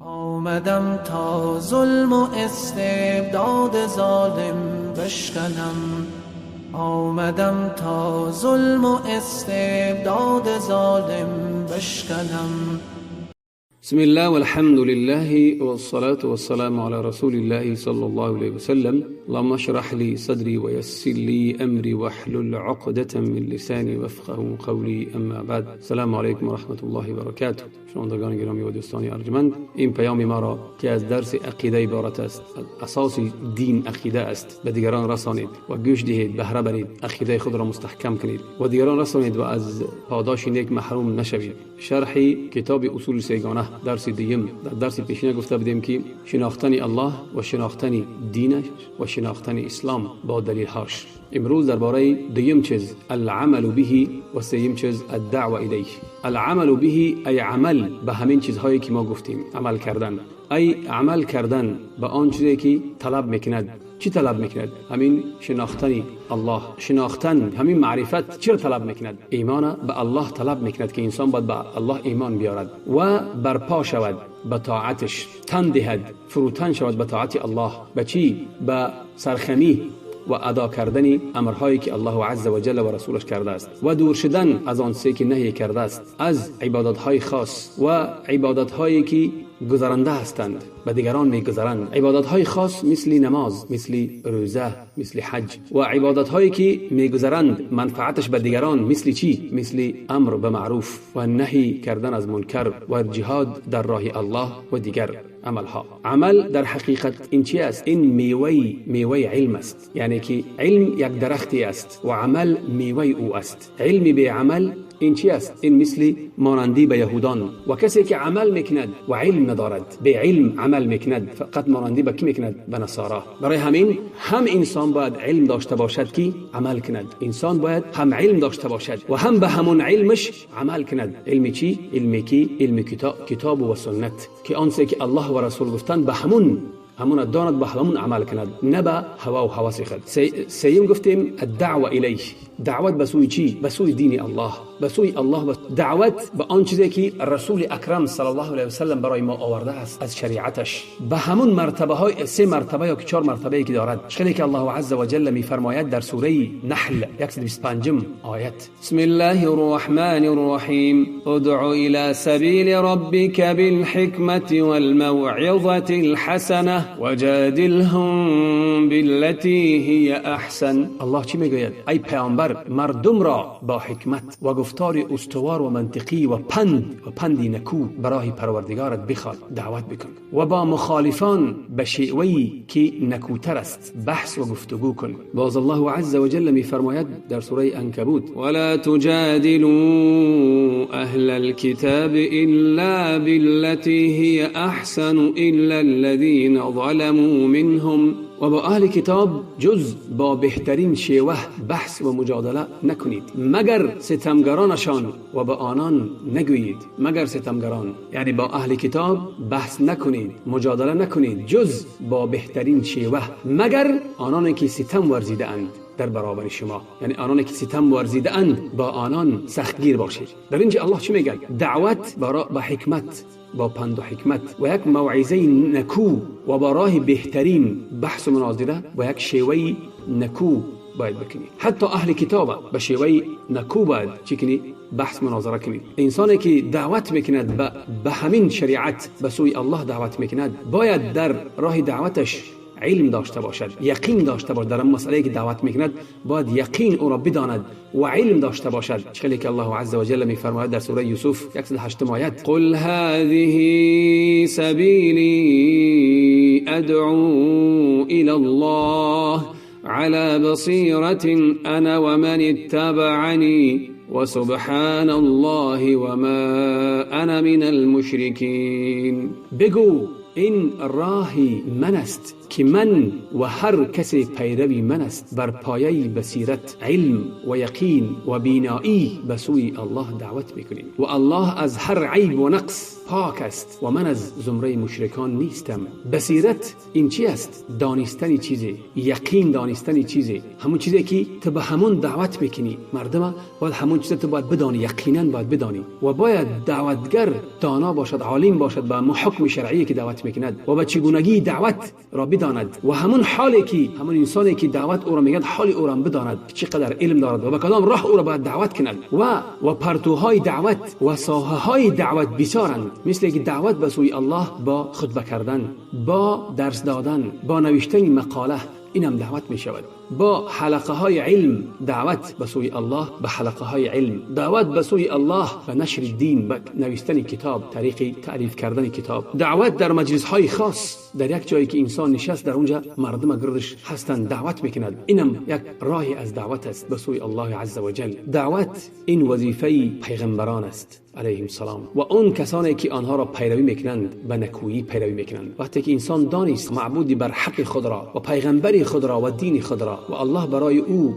آمدم تا ظلم و استبداد ظالم بشکنم، آمدم تا ظلم و استبداد ظالم بشکنم. بسم الله والحمد لله والصلاة والسلام على رسول الله صلى الله عليه وسلم. اللهم اشرح لي صدري ويسر لي أمري واحلل عقدة من لساني وافقهوا قولي. اما بعد، السلام علیکم و رحمة الله و برکاته. شنوندگان گرامی و دوستان ارجمند، این پیام ما را که از درس عقیده عبارت است، اساس دین عقیده است، به دیگران رسانید و گوش دهید، بهره برید، عقیده خود را مستحکم کنید و دیگران رسانید و از پاداش نیک محروم نشوید. شرح کتاب اصول سه‌گانه، درس دوم. در درس پیشین گفته بودیم که شناختن الله و شناختن دینش و شناختن اسلام با دلیلهاش. امروز درباره دوم چیز العمل به و سوم چیز الدعوه الیه. العمل به ای عمل به همین چیزهایی که ما گفتیم، عمل کردن، ای عمل کردن به آن چیزی که طلب میکند. چی طلب میکند؟ همین شناختن الله، شناختن همین معرفت. چرا طلب میکند؟ ایمان به الله طلب میکند که انسان باید به الله ایمان بیارد و برپا شود به طاعتش، تن دهد، فروتن شود به طاعت الله. به چی؟ به سرخمی و ادا کردن امرهایی که الله عز و جل و رسولش کرده است و دور شدن از آن چیزی که نهی کرده است، از عبادت‌های خاص و عبادت‌هایی که گذرانده هستند، به دیگران میگذرند. عبادت‌های خاص مثل نماز، مثل روزه، مثل حج، و عبادت‌هایی که میگذرند منفعتش به دیگران مثل چی؟ مثل امر به معروف و نهی کردن از منکر و جهاد در راه الله و دیگر عملها. عمل در حقیقت این چی است؟ این میوه علم است. یعنی که علم یک درختی است و عمل میوه او است. علم به عمل این چی است؟ این مثل مانندی به یهودان. و کسی که عمل میکند و علم ندارد، به علم عمل میکند، فقط مانندی به کی میکند؟ به نصارا. برای همین هم انسان باید علم داشته باشد که عمل کند. انسان باید هم علم داشته باشد و هم به همون علمش عمل کند. علم چی؟ علم کی؟ علم کتاب و سنت، که آنچه که الله و رسول گفتند به همون داند، به همون عمل کند، نه به هوا و هوس خود. سیم گفتیم الدعوه الیه، دعوت به سوی چی؟ به سوی دین الله، به سوی الله، دعوت به آن چیزی که رسول اکرم صلی الله علیه و سلم برای ما آورده است از شریعتش، به همون مرتبه های سه مرتبه یا چهار مرتبه که دارد. خیلی که الله عز و جل میفرماید در سوره نحل 125 آیت: بسم الله الرحمن الرحیم، ادع الى سبیل ربک بالحکمة والموعظة الحسنة وجادلهم بالتي هي احسن. الله چی میگوید؟ ای پیامبر، مردم را با حکمت و گفتار استوار و منطقی و پند و پندی نکو برای پروردگارت بخواه، دعوت بکن، و با مخالفان به شیوه‌ای که نکوتر است بحث و گفتگو کن. باز الله عز و جل میفرماید در سوره عنکبوت: ولا تجادلوا اهل الكتاب الا بالتي هي احسن الا الذين ظلموا منهم. و با اهل کتاب جز با بهترین شیوه بحث و مجادله نکنید، مگر ستمگرانشان، و با آنان نگویید مگر ستمگران. یعنی با اهل کتاب بحث نکنید، مجادله نکنید جز با بهترین شیوه، مگر آنان که ستم ورزیده اند در برابر شما. یعنی آنان که ستم ورزیده اند با آنان سختگیر باشید. در اینجا الله چی میگه؟ دعوت با حکمت، با پند و حکمت و یک موعظه نکو و با راه بهترین بحث و مناظره و یک شیوه نکو باید بکنی. حتی اهل کتاب به شیوه نکو باید چی کنی؟ بحث مناظره کنی. انسانی که دعوت میکند به همین شریعت، به سوی الله دعوت میکند، باید در راه دعوتش علم داشته باشد، یقین داشته باشد. در مسئله که دعوت میکند باید یقین او را بداند و علم داشته باشد. خیلی که الله عز و جل میفرماید در سوره یوسف 108 آیت: قل هذه سبیلی ادعو الى الله على بصیرة انا ومن اتبعنی وسبحان الله وما انا من المشرکین. بگو این راهی من است که من و هر کسی پیروی من است، بر پایه بصیرت، علم و یقین و بینایی به سوی الله دعوت میکنیم و الله از هر عیب و نقص پاک است و من از زمره مشرکان نیستم. بصیرت این چی است؟ دانستن چیزی، یقین دانستن چیزی، همون چیزی که تو به همون دعوت میکنی مردم، باید همون چیزی تو باید بدانی، یقینا باید بدانی و باید دعوتگر دانا باشد، عالم باشد به حکم شرعی که دعوت میکند و به چگونگی دعوت را بداند و همون حالی که همون انسانی که دعوت او را میگد حال او را بداند، چقدر علم دارد و به کدام راه او را باید دعوت کند و پرتوهای دعوت و ساحه های دعوت بسیارند، مثل که دعوت به سوی الله با خطبه کردن، با درس دادن، با نوشتن مقاله، اینم دعوت می شود. با حلقه های علم دعوت به سوی الله، به حلقه های علم دعوت به سوی الله، به نشر دین، به نوشتن کتاب، طریق تعریف کردن کتاب، دعوت در مجلس های خاص، در یک جایی که انسان نشست در اونجا مردم گردش هستند دعوت میکند، اینم یک راهی از دعوت است به سوی الله عز وجل. دعوت این وظیفه پیغمبران است علیهم السلام و اون کسانی که آنها را پیروی میکنند به نکویی پیروی میکنند. وقتی که انسان دانست معبودی بر حق خود را و پیغمبری خود را و دین خود را و الله برای او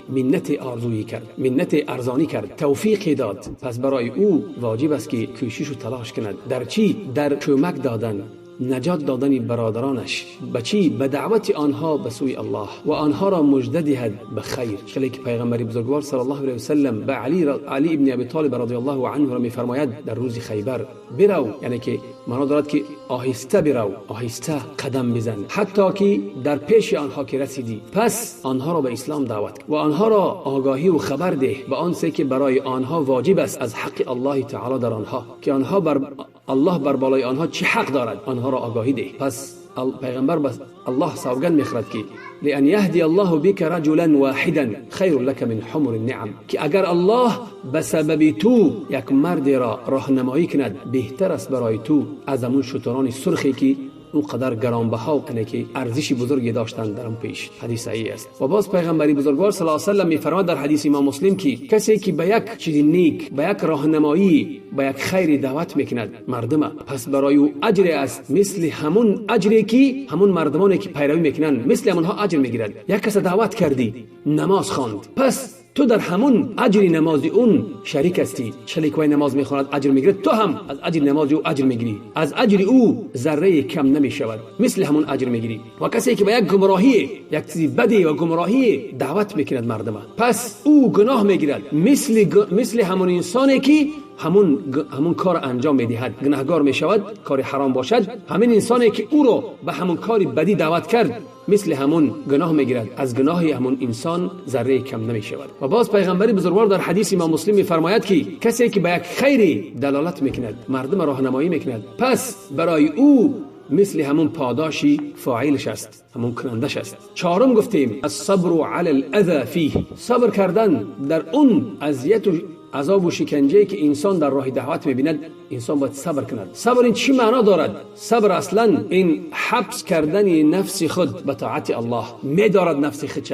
منت آرزویی کرد، منت ارزانی کرد، توفیق داد، پس برای او واجب است که کوشش و تلاش کند در چی؟ در کمک دادن، نجات دادن برادرانش، به چی؟ به دعوت آنها به سوی الله و آنها را مژده دهد به خیر. خیلی که پیغمبر بزرگوار صلی الله علیه و سلم به علی ابن ابی طالب رضی الله عنه را میفرماید در روز خیبر برو، یعنی که معنا دارد که آهسته برو، آهسته قدم بزن حتی که در پیش آنها که رسیدی، پس آنها را به اسلام دعوت و آنها را آگاهی و خبر ده به آن سه که برای آنها واجب است از حق الله تعالی در آنها، که آنها بر الله بر بالای آنها چه حق دارد، آنها را آگاهی ده. پس پیغمبر بس الله سوگند میخورد که لأن يهدي الله بك رجلا واحدا خير لك من حمر النعم، که اگر الله به سبب تو یک مرد را راهنمایی کند بهتر است برای تو از همون شتران سرخی که اون قدر گرانبها و که ارزش بزرگی داشتند در اون پیش. حدیث صحیح است. و باز پیغمبری بزرگوار صلی الله علیه و سلم میفرماید در حدیث امام مسلم که کسی که به یک چیز نیک، به یک راهنمایی، به یک خیر دعوت میکند مردم، پس برای او اجر است مثل همون اجری که همون مردمانی که پیروی میکنند مثل همونها اجر میگیرد. یک کس دعوت کردی نماز خواند، پس تو در همون اجر نماز اون شریک هستی. چلی که نماز میخواند اجر میگیرد، تو هم از اجر نماز او اجر میگیری، از اجر او ذره کم نمیشود، مثل همون اجر میگیری. و کسی که به یک گمراهی، یک چیز بدی و گمراهی دعوت میکند مردم، پس او گناه میگیرد مثل همون انسانی که همون کار انجام میدهد، گناهگار میشود، کار حرام باشد، همین انسانی که او رو به همون کار بدی دعوت کرد مثل همون گناه میگیرد، از گناه همون انسان ذره کم نمیشود. و باز پیغمبر بزرگوار در حدیث امام مسلم میفرماید که کسی که به یک خیری دلالت میکند، مردم راهنمایی میکند، پس برای او مثل همون پاداشی فاعلش است، همون کنندش است. چهارم گفتیم الصبر علی الاذى فیه، صبر کردن در اون اذیت و عذاب و شکنجه که انسان در راه دعوت میبیند، انسان باید صبر کند. صبر این چی معنا دارد؟ صبر اصلا این حبس کردن نفس خود به طاعت الله میدارد. نفس خود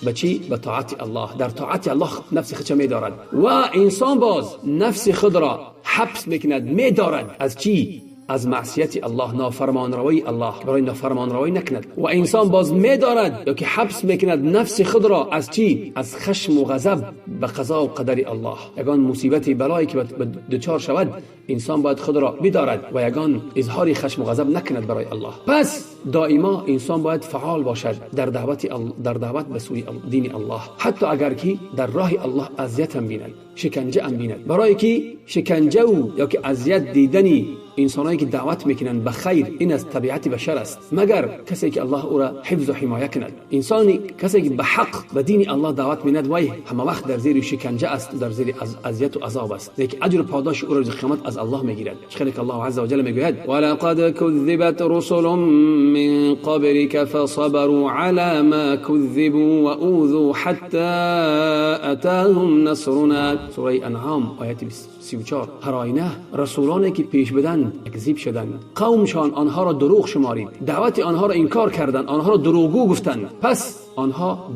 به چی؟ به طاعت الله. در طاعت الله نفس خود میدارد و انسان باز نفس خود را حبس میکند، میدارد از چی؟ از معصیت الله، نافرمانروی الله، برای نافرمانروی نکند. و انسان باز میدارد یا که حبس میکند نفس خود را از چی؟ از خشم و غضب به قضا و قدر الله. یگان مصیبت بلایی که دچار شود انسان باید خود را بدارد و یگان اظهار خشم و غضب نکند برای الله. پس دائما انسان باید فعال باشد در دعوت در دعوت به سوی دین الله، حتی اگر که در راه الله اذیت هم بیند، شکنجه هم بیند. برای که شکنجه و یا که اذیت دیدنی انسانایی که دعوت میکنند به خیر این از طبیعت بشر است، مگر کسی که الله او را حفظ و حمایه کند. انسانی کسی که به حق به دین الله دعوت میند وای همه وقت در زیر شکنجه است، در زیر اذیت و عذاب است، لیکن اجر پاداش او را روز قیامت از الله میگیرد. چخیلی که الله عز وجل میگوید ولقد كذبت رسل من قبلك فصبروا على ما كذبوا واوذوا حتى اتاهم نصرنا. سوره انعام آیت 34. هر آینه رسولانی که پیش بدن تکذیب شدند، قومشان آنها را دروغ شمارید، دعوت آنها را انکار کردند، آنها را دروغگو گفتند. پس آنها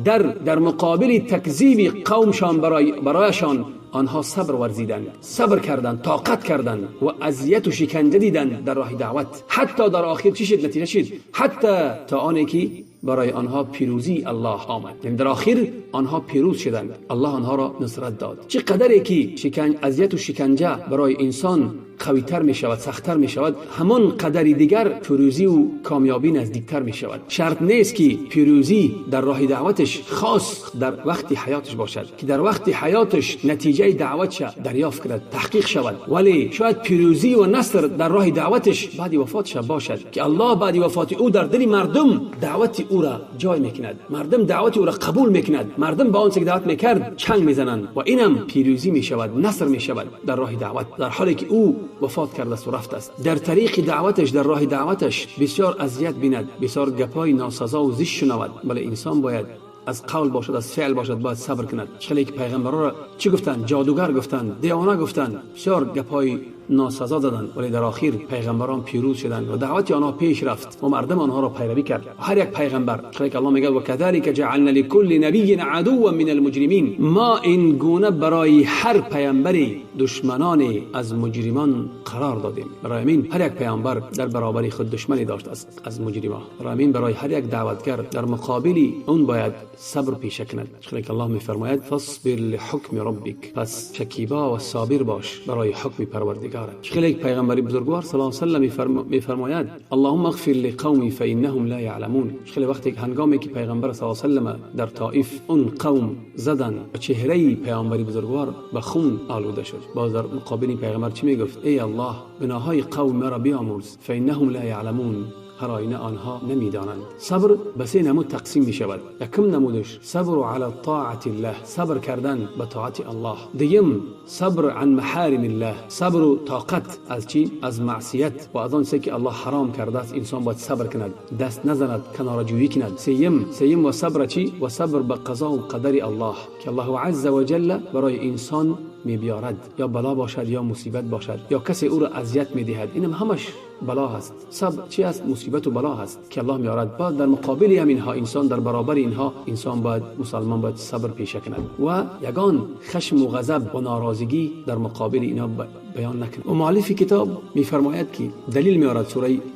در مقابل تکذیب قومشان برایشان آنها صبر ورزیدند، صبر کردند، طاقت کردند و اذیت و شکنجه دیدند در راه دعوت. حتی در آخر چی شد؟ نتیجه شد حتی تا آنی که برای آنها پیروزی الله آمد. یعنی در آخر آنها پیروز شدند، الله آنها را نصرت داد. چه قدری که اذیت و شکنجه برای انسان قوی‌تر می شود، سخت‌تر می شود، همان قدری دیگر پیروزی و کامیابی نزدیکتر می شود. شرط نیست که پیروزی در راه دعوتش خاص در وقت حیاتش باشد که در وقت حیاتش نتیجه دعوتش دریافت کند، تحقیق شود، ولی شاید پیروزی و نصر در راه دعوتش بعد وفاتش باشد که الله بعد وفات او در دل مردم دعوت او را جای میکند، مردم دعوت او را قبول میکند، مردم با آنچه که دعوت میکرد چنگ میزنند و اینم پیروزی میشود، نصر میشود در راه دعوت، در حالی که او وفات کرده است و رفت است. در طریق دعوتش، در راه دعوتش بسیار اذیت بیند، بسیار گپای ناسزا و زشت شنود، ولی انسان باید از قول باشد، از فعل باشد، باید صبر کند. چخلی که پیغمبران را چی گفتند؟ جادوگر گفتند، دیوانه گفتند، بسیار گپای ناسزا دادند، ولی در آخر پیغمبران پیروز شدند و دعوت آنها پیش رفت و مردم آنها را پیروی کرد. هر یک پیغمبر، چخلی که الله میگه و کذلک جعلنا لكل نبی عدوا من المجرمین، ما این گونه برای هر پیامبری دشمنان از مجرمان قرار دادیم. برای همین هر یک پیامبر در برابر خود دشمنی داشت از مجرمان. برای همین برای هر یک دعوتگر در مقابل اون باید صبر پیشه کند. چخلی که الله میفرماید فاصبر لحکم ربک، پس شکیبا و صابر باش برای حکم پروردگار. خیلی پیغمبر بزرگوار صلی الله علیه و سلم میفرماید اللهم اغفر لقومی فانهم لا یعلمون. خیلی وقتی هنگامی که پیغمبر صلی الله علیه و سلم در طائف اون قوم زدن و چهره پیغمبر بزرگوار به خون آلوده شد، باز در مقابل پیغمبر چی میگفت؟ ای الله گناههای قوم مرا بیامرز فانهم لا یعلمون، هر آینه آنها نمیدانند. صبر به سه نمود تقسیم می شود. یکم نمودش صبر علی طاعت الله، صبر کردن به طاعت الله. دیم صبر عن محارم الله، صبر و طاقت از چی؟ از معصیت و از آنچه که الله حرام کرده است انسان باید صبر کند، دست نزند، کناره جویی کند. سیم و صبر چی؟ و صبر به قضا و قدر الله که الله عز و جل برای انسان می بیارد، یا بلا باشد یا مصیبت باشد یا کسی او را اذیت می دهد، اینم همش بلا هست. صبر چی است؟ مصیبت و بلا هست که الله میارد. بعد در مقابل همینها انسان، در برابر اینها انسان باید، مسلمان باید صبر پیشه کند و یگان خشم و غضب و ناراضگی در مقابل اینا بیان نکند. و مؤلف کتاب میفرماید که دلیل میارد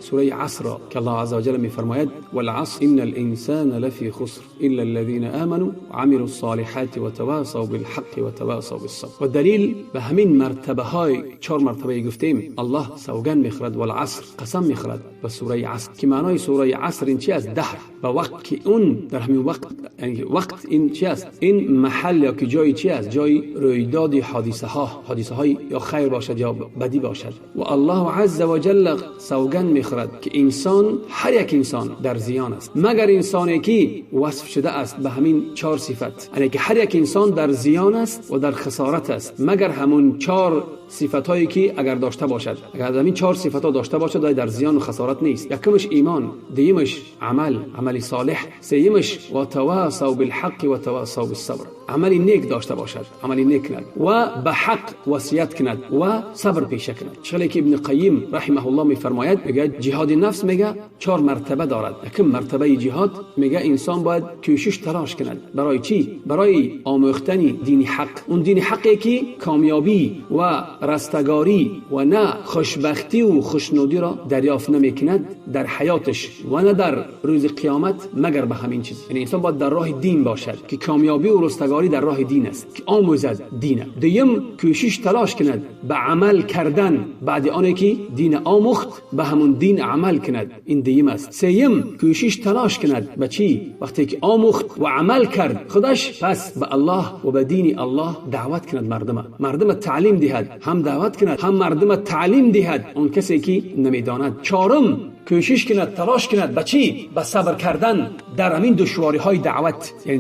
سوره عصر را که الله عز وجل میفرماید والعصر ان الانسان لفی خسر الا الذين آمنوا وعملوا الصالحات وتواصوا بالحق وتواصوا بالصبر. و دلیل به همین مرتبه های چهار مرتبه گفتیم الله سوگند میخورد، والعصر قسم میخورد به سوره عصر که معنای سوره عصر این چی است؟ دهر. و وقت که اون در همین وقت، یعنی وقت این چی است؟ این محل یا که جای چی است؟ جای رویداد حادثه ها، حادثه های یا خیر باشد یا بدی باشد. و الله عز و جل سوگند میخورد که انسان، هر یک انسان در زیان است مگر انسانی که وصف شده است به همین چهار صفت، یعنی که هر یک انسان در زیان است و در خسارت است مگر همون چهار صفت هایی که اگر داشته باشد، اگر از همین چهار صفت ها داشته باشد در زیان و خسارت نیست. یکمش ایمان، دیمش عمل، عمل صالح، سیمش و تواصوا بالحق و تواصوا بالصبر، عمل نیک داشته باشد، عمل نیک کند و به حق وصیت کند و صبر پیشه کند. چلی که ابن قیم رحمه الله میفرماید، میگه جهاد نفس میگه چهار مرتبه دارد. یکم مرتبه جهاد میگه انسان باید کوشش تلاش کند. برای چی؟ برای آموختن دین حق، اون دین حقی که کامیابی و رستگاری و نه خوشبختی و خوشنودی را دریافت نمیکند در حیاتش و نه در روز قیامت مگر به همین چیز. یعنی انسان باید در راه دین باشد که کامیابی و رستگاری در راه دین است که آموزد دین. دیم کوشش تلاش کند به عمل کردن بعد آنی که دین آموخت به همون دین عمل کند، این دیم است. سیم کوشش تلاش کند به چی؟ وقتی که آموخت و عمل کرد خودش، پس به الله و به دین الله دعوت کند، مردم تعلیم دهد، هم دعوت کند هم مردم تعلیم دهد اون کسی که نمیداند. چهارم کوشش کند تلاش کند به چی؟ به صبر کردن در همین دشواری های دعوت. یعنی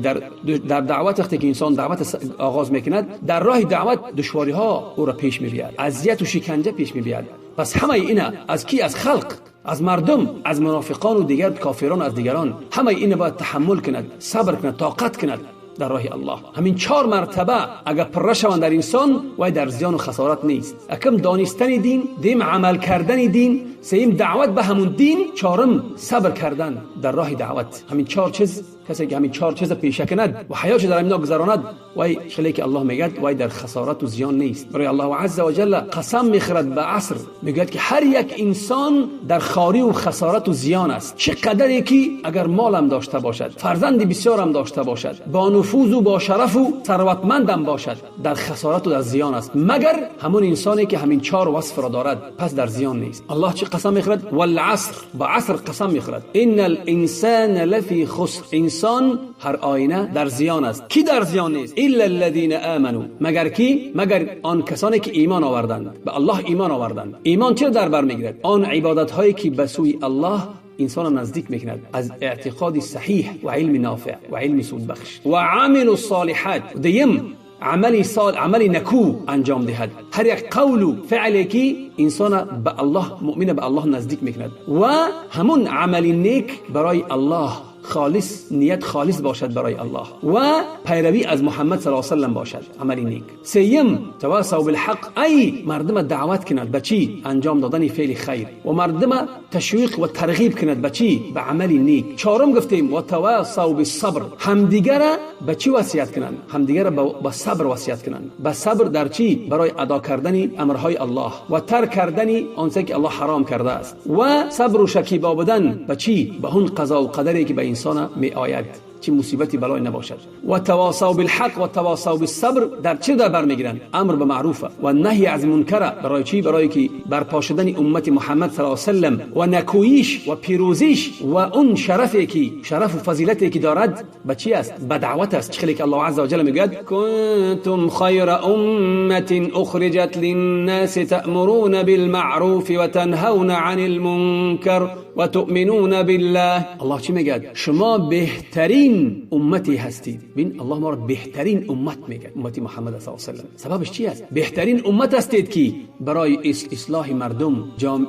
در دعوت وقتی که انسان دعوت آغاز میکند در راه دعوت دشواری ها او را پیش میبیاد، اذیت و شکنجه پیش میبیاد. پس همه اینا از کی؟ از خلق، از مردم، از منافقان و دیگر کافران، از دیگران. همه اینا باید تحمل کند، صبر کند، طاقت کند. در راه الله. همین 4 مرتبه اگر پره شوند در انسان وای در زیان و خسارت نیست. اکم دانستن دین، دیم عمل کردن دین، سیم دعوت به همون دین، چهارم صبر کردن در راه دعوت. همین 4 چیز، کسی که همین 4 چیز پیشه کند و حیاتش در همینا گذراند، وای خیلی که الله میگد وای در خسارت و زیان نیست. برای الله عز و جل قسم میخورد به عصر، میگوید که هر یک انسان در خاری و خسارت و زیان است. چه قدر یکی اگر مالم داشته باشد، فرزند بسیارم داشته باشد، با نفوذ و با شرف و ثروتمندم باشد، در خسارت و در زیان است، مگر همون انسانی که همین 4 وصف را دارد، پس در زیان نیست. الله چه قسم میخورد؟ والعصر، با عصر قسم میخورد. ان الانسان لفی خسر، انسان هر آینه در زیان است. کی در زیان نیست؟ الا الذين آمنوا، مگر کی؟ مگر آن کسانی که ایمان آوردند، به الله ایمان آوردند. ایمان چه در بر میگیرد؟ آن عبادت هایی که به سوی الله انسان نزدیک میکند، از اعتقاد صحیح و علم نافع و علم سود بخش، و عمل الصالحات، دیم عملی صال، عملی نکو انجام دهد. هر یک قول و فعلی که انسان به الله، مؤمن به الله نزدیک میکند، و همون عمل نیک برای الله خالص، نیت خالص باشد برای الله، و پیروی از محمد صلی الله علیه و سلم باشد عملی نیک. سیم تواصوا بالحق، ای مردم دعوت کند به چی؟ انجام دادن فعل خیر، و مردم تشویق و ترغیب کند به چی؟ به عمل نیک. چهارم گفتیم و تواصوا بالصبر، همدیگر به چی وصیت کنند؟ همدیگر به صبر وصیت کنند. به صبر در چی؟ برای ادا کردن امرهای الله و ترک کردن آنچه که الله حرام کرده است، و صبر و شکیبا بودن به چی؟ به اون قضا و قدری که به انسان می آید، چه مصیبتی بلای نباشد. و تواصوا بالحق و تواصوا بالصبر در چه در بر میگیرند؟ امر به معروف و نهی از منکر. برای چی؟ برای که برپا شدن امت محمد صلی الله علیه و سلم و نکویش و پیروزیش و اون شرفی که شرف و فضیلتی که دارد به چی است؟ به دعوت است. چه که الله عز و جل میگوید کنتم خیر امه اخرجت للناس تأمرون بالمعروف وتنهون عن المنکر و تؤمنون بالله. الله چی میگه؟ شما بهترین امتی هستید. ببین الله ما را بهترین امت میگه، امت محمد صلی الله علیه و سلم. سببش چی است؟ بهترین امت هستید که برای اصلاح مردم،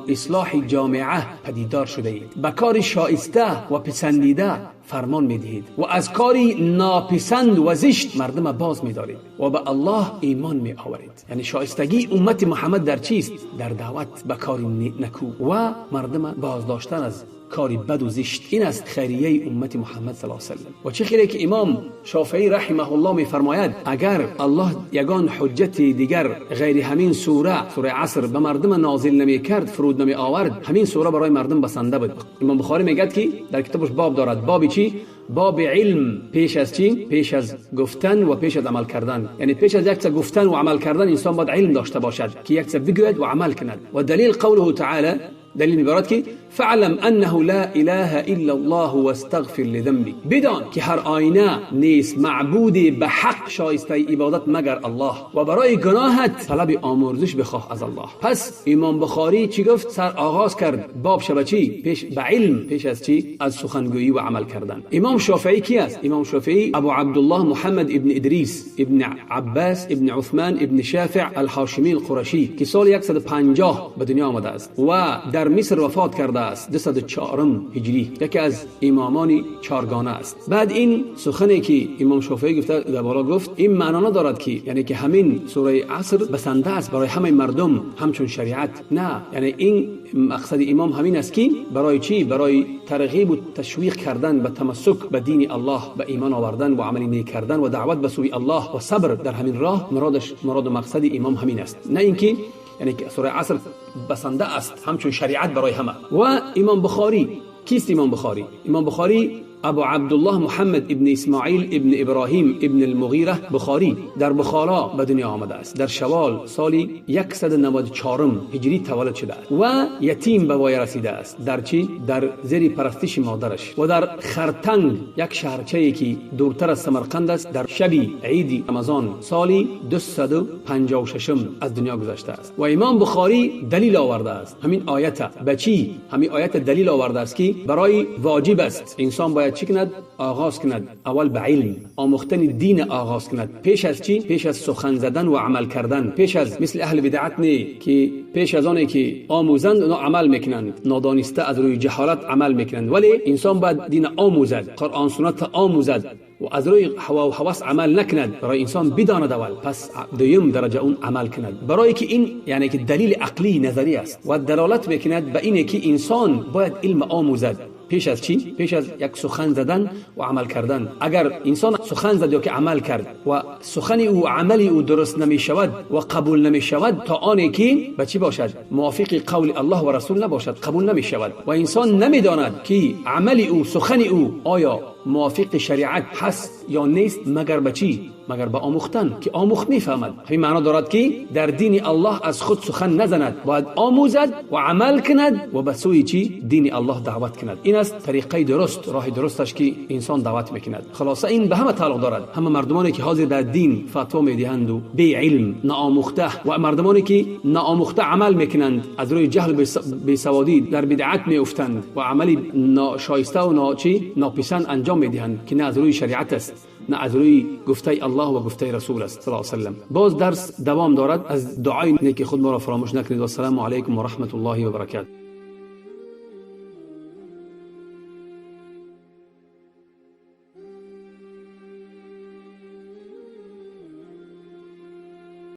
اصلاح جامعه پدیدار شده اید، به کار شایسته و پسندیده فرمان میدهید و از کاری ناپسند و زشت مردم باز میدارید و به الله ایمان می آورید. یعنی شایستگی امت محمد در چیست؟ در دعوت به کاری نکو و مردم بازداشتن از کاری بد و زشت. این است خیریه امت محمد صلی الله علیه و سلم. و چه خیره که امام شافعی رحمه الله میفرماید اگر الله یگان حجت دیگر غیر همین سوره، سوره عصر، به مردم نازل نمی کرد، فرود نمی آورد، همین سوره برای مردم بسنده بود. امام بخاری میگه که در کتابش باب دارد، باب چی؟ باب علم پیش از چی؟ پیش از گفتن و پیش از عمل کردن. یعنی پیش از یک چیز گفتن و عمل کردن انسان باید علم داشته باشد که یک چیز بگوید و عمل کند. و دلیل قوله تعالی، دلیل میبارد که فعلم انه لا اله الا الله واستغفر لذنبك، بدان که هر آینه نیست معبودی به حق شایسته عبادت مگر الله، و برای گناهت طلب آمرزش بخواه از الله. پس امام بخاری چی گفت؟ سر آغاز کرد باب شب چی؟ پیش به علم، پیش از چی؟ از سخنگویی و عمل کردن. امام شافعی کی است؟ امام شافعی ابو عبدالله محمد ابن ادریس ابن عباس ابن عثمان ابن شافع الهاشمی القرشی که سال 150 به دنیا آمده است و در مصر وفات کرده است، 204 هجری، یکی از امامان چارگانه است. بعد این سخنی که امام شافعی گفته در بالا گفت، این معنا ندارد که یعنی که همین سوره عصر بسنده است برای همه مردم همچون شریعت، نه. یعنی این مقصد امام همین است که برای چی؟ برای ترغیب و تشویق کردن به تمسک به دین الله، به ایمان آوردن و عمل نیک کردن و دعوت به سوی الله و صبر در همین راه، مراد و مقصد امام همین است، نه اینکه یعنی که سوره عصر بسنده است همچون شریعت برای همه. و امام بخاری کیست؟ امام بخاری، امام بخاری ابو عبدالله محمد ابن اسماعیل ابن ابراهیم ابن المغیره بخاری در بخارا به دنیا آمده است. در شوال سال 194 هجری تولد شده است و یتیم به وای رسیده است. در چی؟ در زیر پرستش مادرش و در خرتنگ، یک شهرچه‌ای که دورتر از سمرقند است، در شب عید رمضان سال 256 از دنیا گذشته است. و امام بخاری دلیل آورده است همین آیت به چی؟ همین آیت دلیل آورده است که برای واجب است انسان باید باید چی کند؟ آغاز کند. اول به علم، آموختن دین آغاز کند. پیش از چی؟ پیش از سخن زدن و عمل کردن. پیش از مثل اهل بدعت نه که پیش از آنی که آموزند اونا عمل میکنند، نادانسته از روی جهالت عمل میکنند. ولی انسان باید دین آموزد، قرآن سنت آموزد و از روی هوا و هوس عمل نکند. برای انسان بداند اول، پس دویم درجه اون عمل کند. برای که این یعنی که دلیل عقلی نظری است و دلالت میکند به اینه که انسان باید علم آموزد. پیش از چی؟ پیش از یک سخن زدن و عمل کردن. اگر انسان سخن زد یا که عمل کرد و سخن او عمل او درست نمی شود و قبول نمی شود، تا آنی که به چی باشد؟ موافق قول الله و رسول نباشد، قبول نمی شود. و انسان نمی داند که عمل او سخن او آیا موافق شریعت هست یا نیست، مگر به چی؟ مگر به آموختن که آموخت میفهمد. همین معنا دارد که در دین الله از خود سخن نزند، باید آموزد و عمل کند و به سوی چی؟ دین الله دعوت کند. این است طریقه درست، راه درستش که انسان دعوت میکند. خلاصه این به همه تعلق دارد، همه مردمانی که حاضر در دین فتوا میدهند و بی علم ناآموخته، و مردمانی که ناآموخته عمل میکنند، از روی جهل بی سوادی در بدعت میافتند و عملی ناشایسته و ناچی ناپسند انجام میدهند که نه از روی شریعت است نه از روی گفته الله و گفته رسول است صلی الله علیه و سلم. باز درس دوام دارد. از دعای نیک خود ما را فراموش نکنید. و السلام علیکم و رحمت الله و برکاته.